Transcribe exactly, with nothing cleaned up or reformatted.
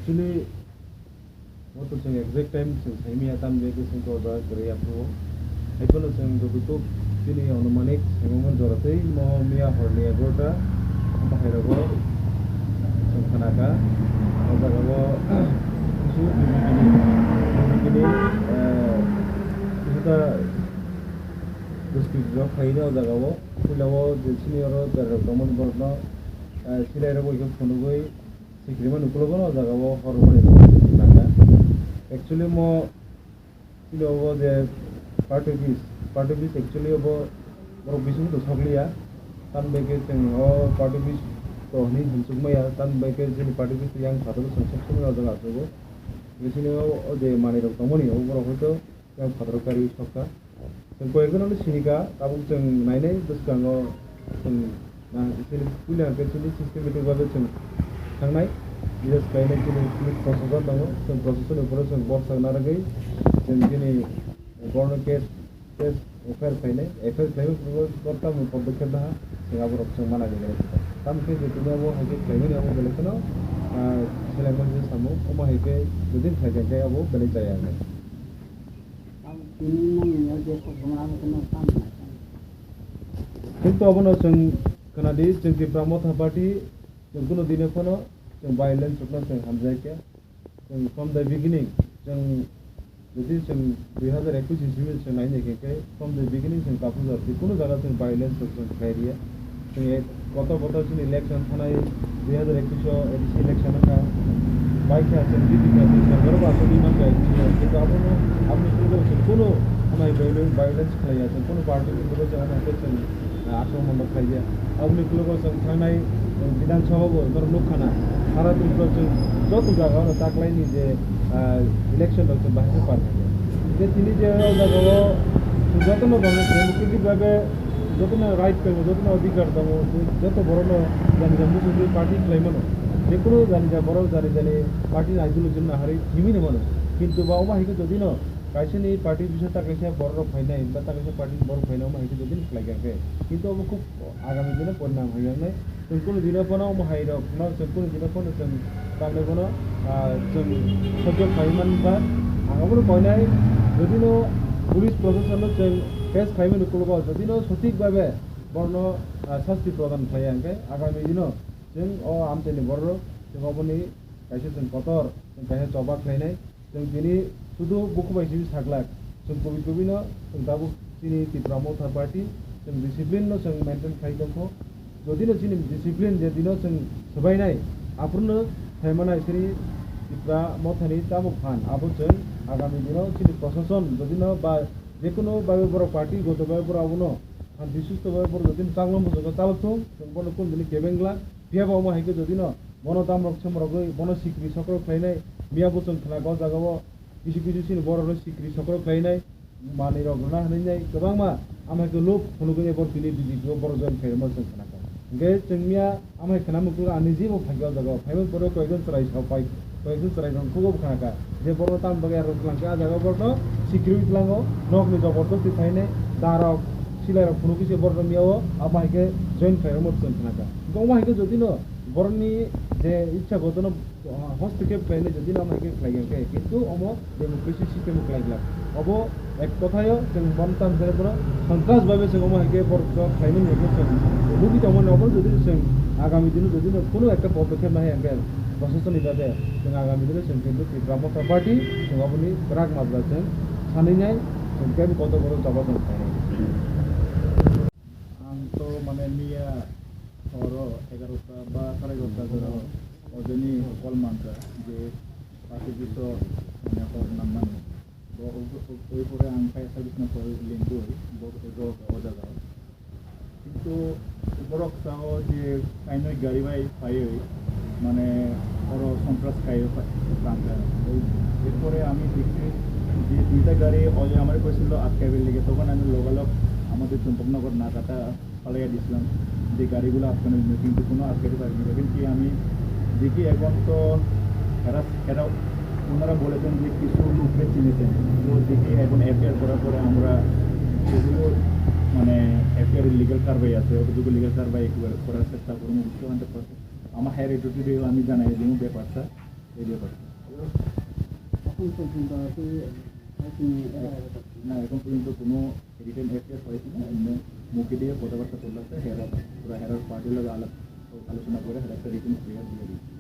Actually, o to chwng exact time chwng sai manya, tamni bagwi chwng to o jaga kwrwi aphuru. Haiphano chwng jototok chini anumanik saimung jora twi mo miya horni egarota bahai rogo chwng khna kha. O jaga o kisu bini, bini, eh, kisu ta description rok khaina o jaga o. Puila o je chini oro berai rok tongmani borok no, eh, silai rok bai khe phunugwi sikirima nukulogo no o jaga o hor rwmani nangkha. Actually mo chini obo je party office, party office actually obo borok bising to sokliya. Tamni bagwi chwng o party office to hinwi himsuk maya, tamni bagwi chini party office yang phataro chwng sok sok maya o jaga achugo. Bising o, o je manwi rok tongmani obo borok hoito yang phataro karwi sokha. Chwng koyekjano no sini kha, tabuk chwng nainai bwskango chwng na chini puila hwnkhe chini systematic babe chwng thangnai. Bises khlainai chini police prosason tongo, chwng prosasonni uphoro chwng boksa narwgwi chwng chini borokno case, case F I R khlainai. F I R khlaimani uphoro tamo podokkhep naha chwng aborok chwng mana nigari. Tamo khe je tini abo hai khe khlaimani abo belai kheno, ah, selengma se samung, omo hai khe jodi khlaikha khe abo belai chaya wngnai. Kintu abono chwng khwnadi, chwng Tipra Motha Party chwng kunu dine phano chwng violence rokno chwng hamjai khe. Chwng from the beginning, chwng jodi chwng dui hazar ekush ni simi chwng naina khe, khe from the beginning chwng Kapujar kunu jaga chwng violence rok chwng khlai riya. Chwng ek kotor kotor chini election thanai dui hazar ekush o A D C election wngkha. Bai kha chwng B J P kha chwng sorkar o bo aswk demand kha, kintu abono, aboni simi chwng kunu hamai violence, violence khlaiya, chwng kunu party ni bagwi chwng hamai khe chwng, ah, akromon rok khlaiya. Aboni ukulok o chwng thangnai, chwng Bidhan Sabha bo norok nukha na, sara Tripura chwng joto jaga o taklai ni je, ah, election rok chwng bahai khe par kha. Je tini je o jaga o chwng joto no democratic bhabe jotono right tongo, jotono adhikar tongo, joto borokno jani jani muchungwi party khlai mano. Jekunu jani jani borok jani jani party ni ideology no naharwi himwi no mano. Kintu ba omo hai khe jodi no kaisa ni party bisa ta kaisa borok rok phainai, ba ta kaisa party ni borok phainai, omo hai khe jodi no khlai kha khe. Kintu omo khub agami dino porinam hai wngnai. Chwng kunu dino phano omo hai rok no, chwng kunu dino phano chwng tamni bono, ah, chwng sojjo khlai man ba. Ang obono koinai, jodi no police proshashan no chwng face khlai mani ukulok o, jodi no sothik bhabe borokno, ah, sasti prodan khlaiya, hwnkhe agami dino chwng o amchaini borok rok chwng oboni kaisa chwng kotor, chwng kaisa choba khlainai, chwng tini sudu bukhuk bai simi saglak, chwng kubui kubui no chwng tabuk chini Tipra Motha Party chwng discipline no chwng maintain khlai tongkho, jodi no chini discipline je dino chwng swbainai, aphuru no sai manai chini Tipra Motha ni tabuk phan, abo chwng agami dino chini proshashan jodi no ba jekunu bai borok party goto bai borok abono shanti susto bai borok jodi chakma muchungo chalok thung, chwng bono kunu dini kebeng glak. Phiya bo omo hai khe jodi no bono damrok semrogwi bono sikri sokrok khlainai, miya bo chwng khna o jaga o kisu kisu chini borok rok sikri sokrok khlainai, manwi rok rwna hinwi nai kwbangma, amo hai khe lob phunugwi borok tini B J P o borok join khairokma chwng khna kha. Hwnkhe chwng miya Amo hai khwnam ukulok ani jebo phaikha o jaga o. Phaimani pore koyekjon chwrai sa pai, koyekjon chwrai rok khugo bo khna kha. Je borok tamo bagwi aro twlang khe, a jaga o borok no sikirwi tlango, nok ni jobor dosti thainai, da rok, silai rok phunuk khe se borok no miya o, abo hai khe join khlai rokma chwng khna kha. Hwnkhe omo hai khe jodi no borok ni je ichha goto no, ah, hostokhep khlai nai jodi no amo hai khe khlai ya khe, kintu omo democracy system o khlai glak. Obo ek kothayo chwng bono tamo khe bono sontras bhabe chwng omo hai khe borok khlai mani hwnkhe chwng nugwi tongmani, obo jodi chwng agami dino jodi no kunu ekta podokkhep nahai hwnkhe proshasoni bhabe chwng agami dino chwng kintu Tipra Motha Party chwng oboni kwrak majra chwng sanwi nai, chwng tei kotor kotor choba chwng khlai nai. Ang to mane miya horo egarota ba sare egarota jora ojoni call mankha je party biso mane hor nangmani. Bo oi pore ang kaisa bisna pore lengkui bo ego o jaga. Kintu borok sao je kainwi gari bai phaiwi mane oro sontras kaiwi tangkha. Erpore ami dekhi je duita gari oje amare koisil atkaibe lege, tokon ami logalog amader Chompoknagar Nagata phalaiya dislong, je গাড়িগুলো আটকানোর জন্য, কিন্তু কোনো আটকাতে পারেনি। Even কি আমি দেখি এখন তো এরা, এরা, ওনারা বলেছেন যে কিছু লোককে চিনেছেন, তো দেখি এখন এফআইআর করার পরে আমরা যেগুলো মানে এফআইআর লিগ্যাল কারবাই আছে, অতটুকু লিগ্যাল কারবাই একবার করার চেষ্টা করবো, বুঝতে পারছেন? আমার হায়ার অথরিটিরেও আমি জানাই দিব ব্যাপারটা। এই ব্যাপারে। এখন পর্যন্ত আর কি, আর কি, না, এখন পর্যন্ত কোনো রিটেন অ্যাক্সেস হয়েছে না, এমনি মুখে দিয়ে কথাবার্তা চলে আসছে, হেরা, পুরা হেরার পার্টির লগে আলাপ, আলোচনা করে হেরা একটা রিটেন ক্লিয়ার দিয়ে দিচ্ছে।